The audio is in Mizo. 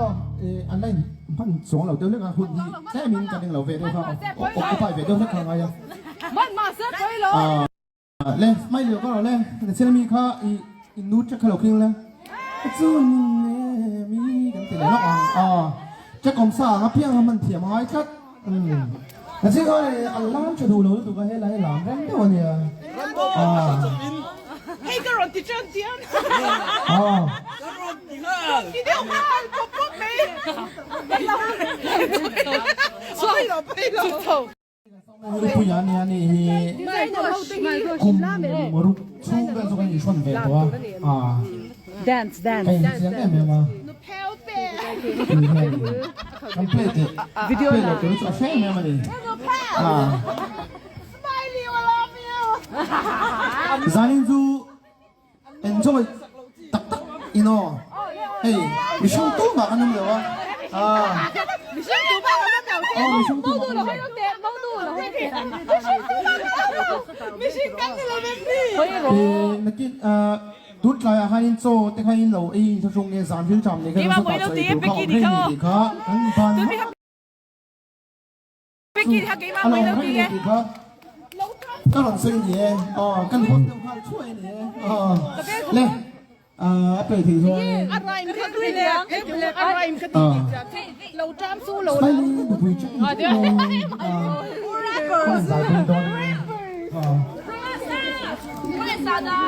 aw an la in hman chuang lo deuh hlek a hun hi tlem in ka ring lo ve deuh kha occupy ve deuh hlek kha a ngai a. Le mai lio ka rawh le na chel mi kha i in nu check kha lo khing le chu le mi kan ti le lawk ang a check awm sa ang a piang a man thiam a ngai tlat na chel kha le an lam tha duh lo lutuk a helai lam rem deuh a nia a Hei ka rawn ti ṭan tiam. A. Ka rawn ti nghal. Ti deuh nghal pawp pawp mai. Sawi lo pai lo. Puia nia ni hi kum ruk chhung vel chu kan inhrawn ve tawh a, Dance dance. ka inchiang em em a, tui hian kan play teh play loh tur hi chu a hre em em a ni. Zanin chu Enjoy tak tak in aw. Hei mihring tu mah kan awm lo a. Mihring tu mah kan awm lo. Aw mihring tu mah kan awm lo. Mihring kan ni lo em ni. Eh nakin tun tlaiah khanin chaw te kha in lo ei in thlahrung nge zan ril ṭam nei kha kan saw tah chaw ei tur kha awm reng ni tih kha kan ban hmak. A lo awm reng ni tih kha ka rawn sawi ni e, aw kan hawn deuh nghal thuai a ni e, aw le a pe thei chuan Smiley nupui check ni tih dawn a kan zai pui dawn a.